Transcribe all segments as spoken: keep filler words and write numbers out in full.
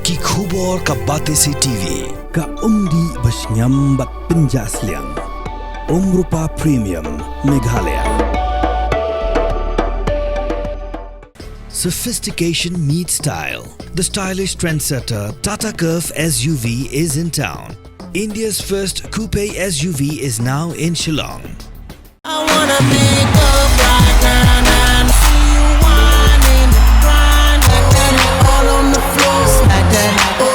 Ki khubor ka Batesi T V. Ka umdih ba shngiam bad pynjah sliang. Umrupa Premium Meghalaya. Sophistication meets style. The stylish trendsetter Tata Curvv S U V is in town. India's first coupe S U V is now in Shillong. I wanna pick up right now, now. See you whining, grinding, all on the floor, smack that. Oh.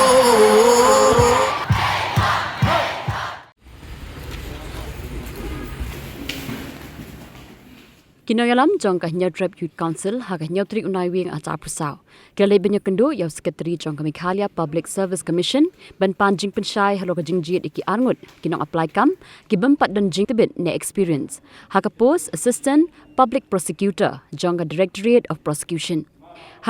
Ki nongïalam jong ka Hynñiewtrep Youth Council ha ka hynñiew tarik u Naiwieng arhajar arphew saw ki la leit ban ïakynduh ïa u Secretary jong ka Meghalaya Public Service Commission ban pan jingpynshai halor ka jingjied ïa ki arngut ki nong apply kam ki bym pat don jingtbit ne experience ha ka post Assistant Public Prosecutor jong ka Directorate of Prosecution.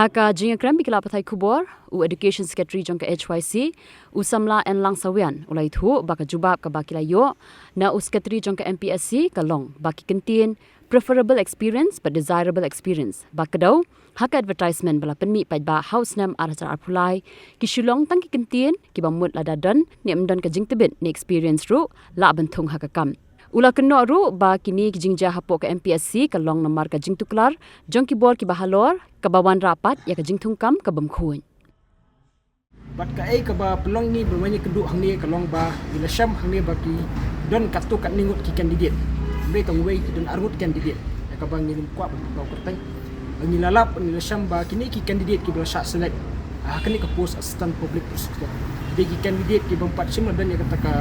Ha ka jingïakren bad ki lad pathai khubor, u Education Secretary jong ka H Y C, u samla Enlang Sawian, u la ïathuh ba ka jubab kaba ki la ïoh na u Secretary jong ka M P S C ka long ba ki kyntien preferable experience bad desirable experience ba kdew ha ka advertisement ba la pynmih paidbah ha u snem arhajar arphew lai, ki shu long tang ki kyntien kiba mut lada don ne ym don ka jingtbit ne experience ruh lah ban thung ha ka kam. U la kynnoh ruh ba kine ki jingjia hapoh ka M P S C ka long namar ka jingtuklar jong ki bor kiba halor kaba wanrah pat ïa ka jingthungkam ka bym khuid. Bad kaei kaba pynlong ngi ban wan ïakynduh hangne ka long ba ngi la shem hangne ba ki don katto katne ngut ki candidate. Hynrei tang wei ki don arngut candidate. Ïa kaba ngi nym kwah ban pynpaw kyrteng. Ba ngi la lap, ngi la shem ba kine ki candidate kiba la shah select ha kane ka post Assistant Public Prosecutor, dei ki candidate ki bym pat shym la don ïa kata ka,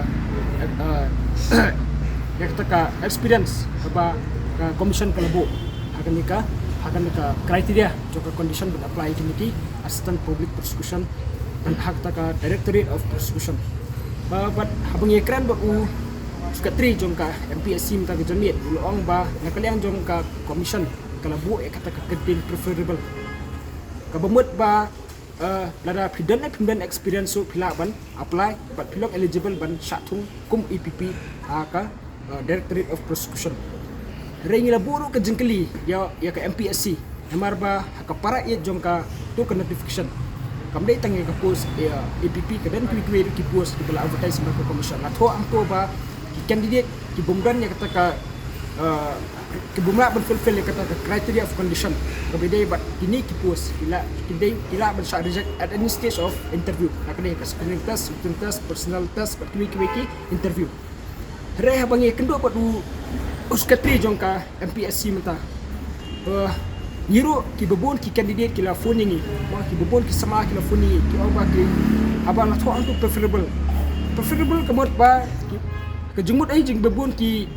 eh, ïa kata ka experience kaba ka commission ka la buh ha kane ka, ha kane ka criteria jong ka condition ban apply ïa kine ki Assistant Public Prosecution ha kata ka Directorate of Prosecution. Ba, bad haba ngi ïakren bad u Secretary jong ka M P S C mynta ka janmiet, u la ong ba na ka liang jong ka commission ka la buh ïa kata ka kyntien preferable. Kaba mut ba, eh, lada phi don ne phim don experience ruh phi lah ban apply bad phi long eligible ban shah thung kum A P P ha ka, eh, Directorate of Prosecution. Hynrei ngi la buh ruh ka jingkylli ïa, ïa ka M P S C. Namar ba ha ka para ïeit jong kato ka notification kam dei tang ïa ka post, ïa A P P, ka don kiwei kiwei ruh ki post kiba la advertise na ka commission. La thoh hangto ba ki candidate ki bym don ïa kata ka, eh, ki bym lah ban fulfill ïa kata ka criteria of condition. Kaba dei bad kine ki post ki lah, ki dei, ki lah ban shah reject at any stage of interview. Na ka dei ka screening test, written test, personal test bad kiwei kiwei ki interview. Hynrei haba ngi ïakynduh bad u, u Secretary jong ka M P S C mynta, eh, ngi ruh kiba bun ki candidate ki la phone ïa ngi, ba kiba bun ki samla ki la phone ïa ngi, ki ong ba ki, haba la thoh hangto preferable. Preferable ka mut ba ki, ka jingmut ai jingba bun ki,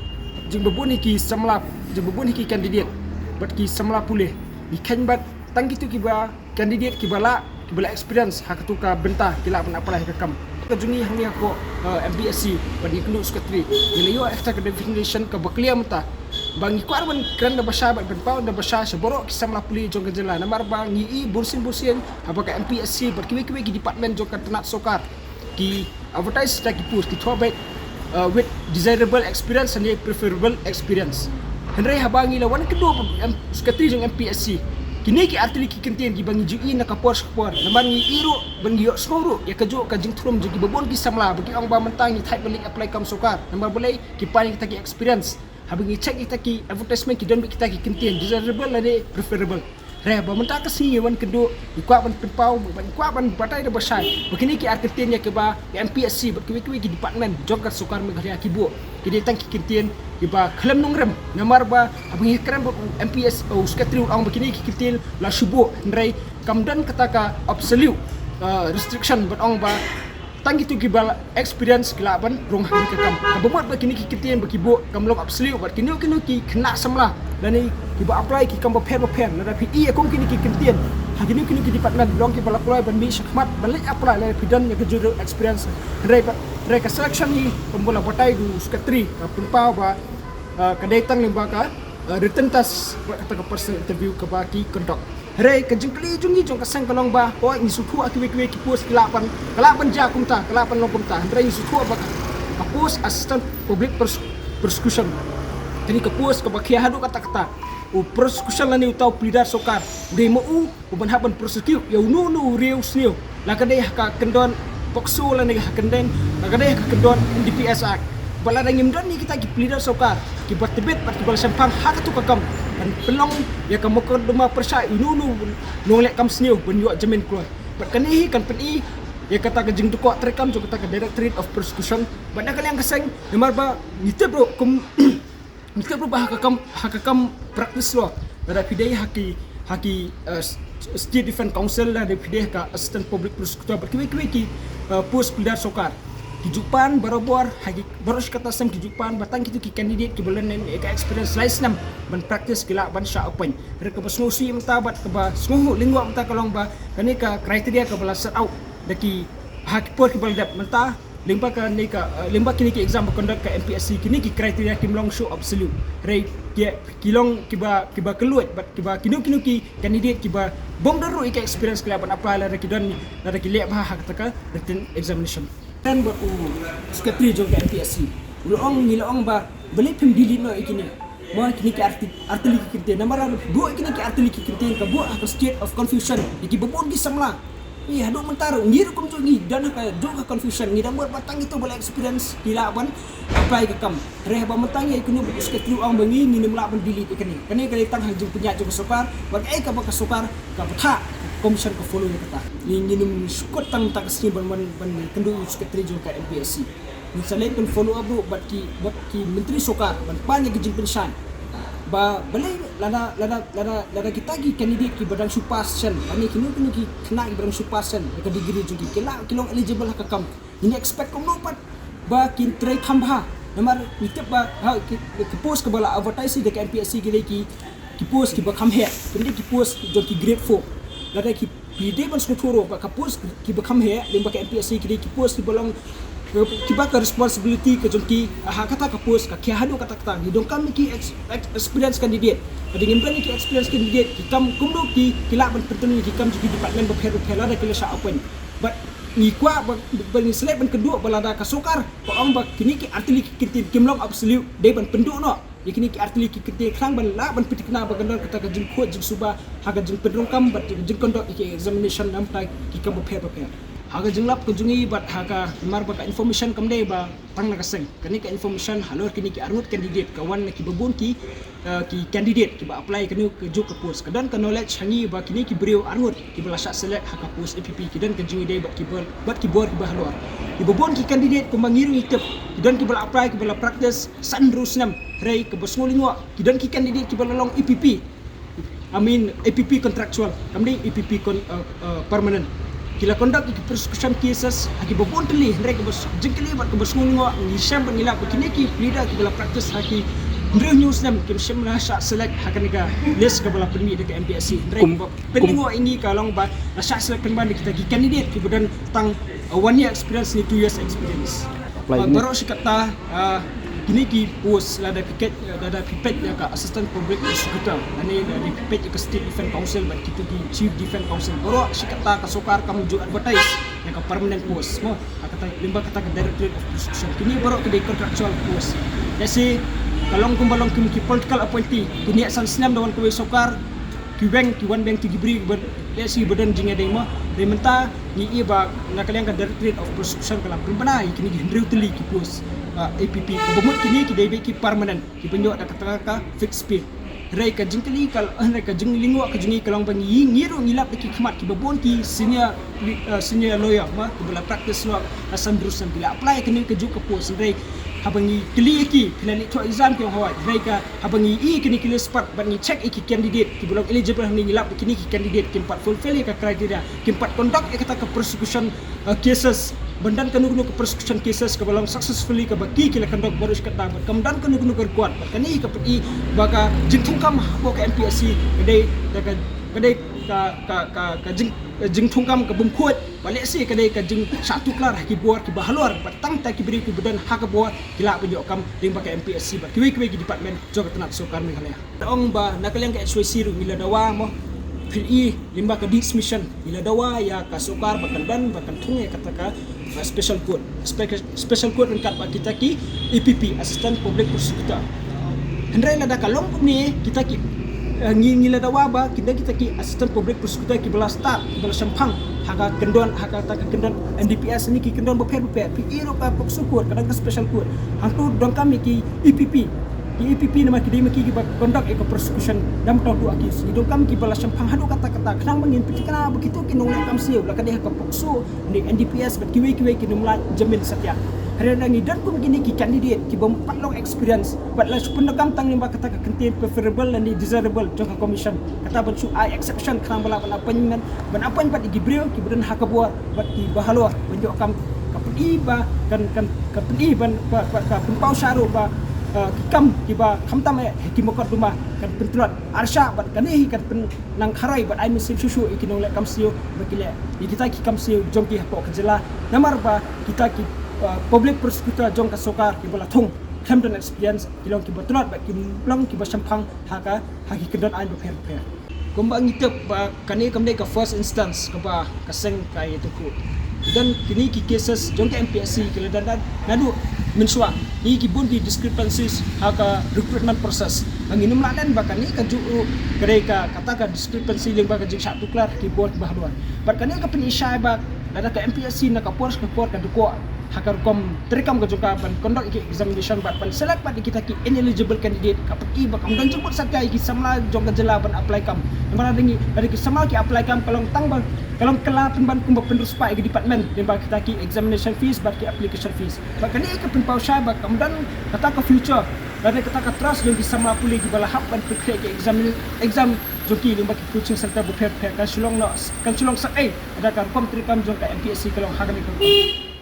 jingba bun ïa ki samla, jingba bun ïa ki candidate bad ki samla pule. Ngi kheiñ ba tang kito kiba candidate kiba la, kiba la experience ha kato ka bynta ki lah ban apply ha ka kam. Ka jong ngi hangne hapoh, eh, M P S C bad ngi kynduh Secretary, ngi la ïoh ïa kata ka definition kaba clear mynta. Ba ngi kwah ban kren da ba shai bad ban paw da ba shai sha baroh ki samla pule jong ka jylla, namar ba ngi i bunsien bunsien haba ka M P S C bad kiwei kiwei ki department jong ka tnat sorkar ki advertise da ki post, ki thoh beit, uh, with desirable experience and preferable experience. Hynrei haba ngi la wan kynduh bad u M-, Secretary jong M P S C, kine ki artylli ki kyntien kiba ngi ju i na ka por sha ka por. Namar ngi i ruh bad ngi ïohsngew ruh ïa kajuh ka jingthrum jong kiba bun ki samla ba ki ong ba mynta ngi thait ban leit apply kam sorkar. Namar balei? Ki pan ïa kita ki experience. Haba ngi check ïa kita ki advertisement ki don beit kita ki kyntien desirable lane preferable. Hynrei ba mynta ka sngi ngi wan kynduh, ngi kwah ban pynpaw, ngi kwah ban batai da ba shai ba kine ki ar kyntien ïa kiba M P S C bad kiwei kiwei ki department jong ka sorkar Meghalaya ki buh, ki dei tang ki kyntien kiba khlem nongrim. Namar ba haba ngi kren bad u M P S, u Secretary u ong ba kine ki kyntien la shu buh, hynrei kam don kata ka absolute, uh, restriction ban ong ba tang kito kiba la experience ki lah ban rung ha kane ka kam. Kaba mut ba kine ki kyntien ba ki buh kam long absolute bad kino kino ki khynnah samla lane kiba apply ki kam bapher bapher, lada phi i ïa kum kine ki kyntien ha kino kino ki department, long kiba la kloi ban mih shakhmat ban leit apply lada phi don ïa ka juh experience. Hynrei ba, hynrei ka selection hi kumba la batai da u Secretary, ka pynpaw ba, ah, ka dei tang lyngba ka, ah, written test bad kata ka personal interview kaba ki conduct. Hynrei ka jingkylli jong ngi jong ka seng ka long ba, oh, ngi sngewthuh ïa kiwei kiwei ki post ki lah ban, ka lah ban jia kumta, ka lah ban long kumta. Hynrei ngi sngewthuh ba ka, ka post Assistant Public Pros-, Prosecution, kane ka post kaba khia haduh katta katta. U prosecution lane uta u pleader sorkar u dei ma u uban hap ban prosecute ïa uno uno u riew sniew la ka dei ha ka kyndon POCSO lane ha kyndon, la ka dei ha ka kyndon NDPS Act. Bad lada ngim don ïa kita ki pleader sorkar kiba tbit bad kiba la shemphang ha katu ka kam ban pynlong ïa ka mukotduma pyrshah ïa uno uno u nongleh kam sniew ban ïoh jamin kloi. Bad kane hi kan pyni ïa kata ka jingdukok treikam jong kata ka Directorate of Prosecution. Bad na ka liang ka seng, namar ba ngi tip ruh kum ngi tip ruh ba ha ka kam, ha ka kam practice law, lada phi dei ha ki, ha ki, eh, State Defence Counsel, lada phi dei ha ka Assistant Public Prosecutor bad kiwei kiwei ki, eh, post pleader sorkar, ki ju pan barabor ha ki, baroh shi katta snem ki ju pan ba tang kitu ki candidate kiba la don ïa ka experience lai snem ban practice ki lah ban shah appoint. Hynrei kaba sngewsih mynta bad kaba sngewlyngngoh mynta ka long ba kane ka criteria kaba la set out da ki ha ki por kiba la dep mynta, lyngba kane ka, eh, lyngba kine ki exam ba conduct ka MPSC, kine ki criteria kim long shuh absolute. Hynrei ki, ki long kiba, kiba kylluid bad kiba kino kino ki candidate kiba bym don ruh ïa ka experience ki lah ban apply lada ki don, lada ki leh bha ha kata ka written examination. Kan ba u secretary jong ka MPSC u la ong, ngi la ong ba balei phim delete noh ïa kine. Mo, kine ki arti-, artylli ki kyntien. Namar ba buh ïa kine ki artylli ki kyntien ka buh ha ka state of confusion ïa kiba bun ki samla. Ïa, haduh mynta ruh ngi ruh kumjuh ngi don ha kajuh ka confusion, ngi dang mut ba tang kito ba la experience ki lah ban apply ka kam. Hynrei haba mynta ngi ïa kane ba u secretary u ong ba ngi, ngim lah ban delete ïa kane. Kane ka dei tang ha ka jingpynïaid jong ka sorkar bad kaei kaba ka sorkar ka bthah, ka commission ka follow ïa kata. Ngi, ngim shu kut tang mynta ka sngi ban, ban, ban kynduh ïa u secretary jong ka MPSC. Ngin sa leit ban follow up ruh bad ki, bad ki myntri sorkar ban pan ïa ka jingpynshai ba balei lada, lada, lada, lada kita ki candidate kiba dang shu pass shen, lane kino kino ki khynnah kiba dang shu pass shen ïa ka degree jong ki, ki lah, ki long eligible ha ka kam. Ngin expect kumno pat ba kin trei kham bha. Namar ngi tip ba ha ki, ki post kiba la advertise da ka MPSC ki dei ki, ki post kiba kham heh, ki dei ki post jong ki grade four. Lada ki, ki dei ban sngewthuh ruh ba ka post kiba kham heh lyngba ka MPSC ki dei ki post kiba long, kiba ka responsibility ka jong ki ha kata ka post ka khia haduh katta katta. Ngi donkam ïa ki ex-, ex-, experience candidate. Lada ngim don ïa ki experience candidate, ki kam kumno ki, ki lah ban pyntrei ïa ki kam jong ki department bapher bapher lada ki la shah appoint. Bad ngi kwah ba, ba ngin sa leit ban kynduh ba lada ka sorkar ka ong ba kine ki artylli ki kyntien kim long absolute, dei ban pynduh noh ïa kine ki artylli ki kyntien khnang ban lah ban pynthikna ba kan don kata ka jingkhuid jingsuba ha ka jingpynrung kam bad jing, jingconduct ïa ki examination namar ki kam bapher bapher. Ha ka jinglap ka jong ngi bad ha ka, namar ba ka information kam dei ba tang na ka seng. Kane ka information halor kine ki arngut candidate ka wan na kiba bun ki, eh, ki candidate kiba apply kane kajuh ka post. Ka don ka knowledge ha ngi ba kine ki briew arngut kiba la shah select ha ka post APP ki don ka jingïadei bad ki bor, bad ki bor kiba halor. Kiba bun ki candidate kumba ngi ruh ngi tip, ki don kiba la apply kiba la practice san hynriew snem. Hynrei kaba sngewlyngngoh, ki don ki candidate kiba la long APP, I mean APP contractual, kam dei APP con-, eh, eh, permanent. Ki la conduct ïa ki prosecution cases ha kiba bun tylli, hynrei kaba s-, jingkylli bad kaba sngewlyngngoh, ngi shem bad ngi lap ba kine ki pleader kiba la practice ha ki hynriew hynñiew snem kim shym la shah select ha kane ka list kaba la pynmih da ka MPSC. Hynrei kaba pynlyngngoh ïa ngi ka long ba la shah select pynban da kita ki candidate kiba don tang, uh, one year experience ne two years experience. Apply. Bad baroh shi katta, uh, kine ki post lada phi peit, uh, lada phi peit ïa ka Assistant Public Prosecutor lane lada phi peit ïa ka State Defence Counsel bad kitu ki Chief Defence Counsel, baroh shi katta ka sorkar kam ju advertise ïa ka permanent post, mo. Ha kata, lyngba kata ka Directorate of Prosecution. Kine baroh ki dei contractual post. Lehse ka long kumba long kum ki political appointee, kine san snem da wan kawei sorkar, ki weng, ki wan weng tu ki briew ba, lehse ba don jingïadei, mo. Hynrei mynta ngi ïohi ba na ka liang ka Directorate of Prosecution ka la pynbna ïa kine ki hynriew tylli ki post, ah, APP. Kaba mut kine ki dei beit ki permanent, kiba ïoh da kata ka fixed pay. Hynrei ka jingkylli ka, hynrei ka jinglyngngoh ka jong ngi ka long ba ngi, ngi ruh ngi lap da ki khmat kiba bun ki senior, uh, senior lawyer, ma, kiba la practice law, uh, san hynriew snem, ki la apply kane kajuh ka post. Hynrei haba ngi kylli ïa ki, phi la leit thoh exam ki ong hooid. Hynrei ka, haba ngi ïohi kine ki list pat bad ngi check ïa ki candidate kiba long eligible hangne, ngi lap ba kine ki candidate kim pat fulfill ïa ka criteria, kim pat conduct ïa kata ka prosecution, uh, cases, ban don kano kano ka prosecution cases kaba long successfully kaba ki, ki la conduct baroh shi katta, bad kam don kano kano ka record. Bad kane ka pyni ba ka jingthungkam hapoh ka MPSC ka dei ka, ka, ka dei ka, ka, ka, ka jing, ka jingthungkam ka bym khuid. Bad lehse ka dei ka jingshah tuklar ha ki bor kiba halor, bad tang ta ki briew kiba don ha ka bor ki lah ban ïoh kam lyngba ka MPSC bad kiwei kiwei ki department jong ka tnat sorkar Meghalaya. Te ong ba na ka liang ka HYC ruh ngi la dawa, mo, phi ïohi lyngba ka Deeds Mission ngi la dawa ïa ka sorkar ba kan don, ba kan thung ïa kata ka, uh, special court. Spe-, special court ryngkat bad kita ki APP, Assistant Public Prosecutor. Hynrei lada ka long kumne, kita ki, uh, ngi, ngi la dawa ba kita, kita ki Assistant Public Prosecutor kiba la start, kiba la shemphang Ha ka kyndon, ha kata ka kyndon N D P S ne ki kyndon bapher bapher. Phi ïohi ruh ka POCSO court, ka don ka special court. Hangto donkam ïa ki E P P. Ki E P P namar ki dei ma ki kiba conduct ïa ka prosecution. Namar tang tu aki, ngi donkam kiba la shemphang haduh katta katta. Khnang ba ngin pynthikna ba kito ki nongleh kam siew, la ka dei ha ka POCSO ne N D P S bad kiwei kiwei kin ym lah jamin satia. Hynrei ngi don kum kine ki candidate kiba ym pat long experience bad la shu pyndonkam tang lyngba kata ka kyntien preferable lane desirable jong ka commission. Kata ban shu ai exception khnang ba lah ban appointment, ban appoint pat ïa ki briew kiba don ha ka bor bad kiba halor ban ïoh kam. Ka pyni ba kan, kan, ka pyni ban, ba, ba, ka pynpaw sha ruh ba, eh, ki kam kiba khamtam eh ki mukotduma kan pyntlot arshah bad kane hi kan pyn nang kharai bad ai mynsiem shuh shuh ïa ki nongleh kam siew ba ki leh ïa kita ki kam siew jong ki hapoh ka jylla. Namar ba kita ki, uh, public prosecutor jong ka sorkar kiba la thung khlem don experience, ki long kiba tlot bad ki long kiba shemphang ha ka, ha ki kyndon aiñ bapher bapher. Kumba ngi tip ba kane kam dei ka first instance kaba ka seng ka ïatyngkhuh. Ki don kine ki cases jong ka M P S C ki la don, don naduh mynshuwa. Ngi ki bun ki discrepancies ha ka recruitment process. Ba ngin ym lah len ba kane ka juh ruh ka dei ka, kata ka discrepancy lyngba ka jingshah tuklar ki bor kiba halor. Bad kane ka pyni shai ba lada ka M P S C na ka por sha ka por ka dukor ha ka rukom treikam ka jong ka ban conduct ïa ki examination bad ban select bad ïa kita ki ineligible candidate, ka pyni ba kam don jingmut satia ïa ki samla jong ka jylla ban apply kam. Namar lada ngi, lada ki samla ki apply kam, ka long tang ba, ka long kylla pynban kumba pynriewspah ïa ki department lyngba kita ki examination fees bad ki application fees. Bad kane ka pynpaw shai ba kam don kata ka future, lane kata ka trust jong ki samla pule kiba la hap ban pynkhreh ki exam, exam jong ki lyngba ki coaching center bapher bapher. Kan shu long noh, kan shu long sa ei lada ka rukom treikam jong ka M P S C ka long ha kane ka rukom.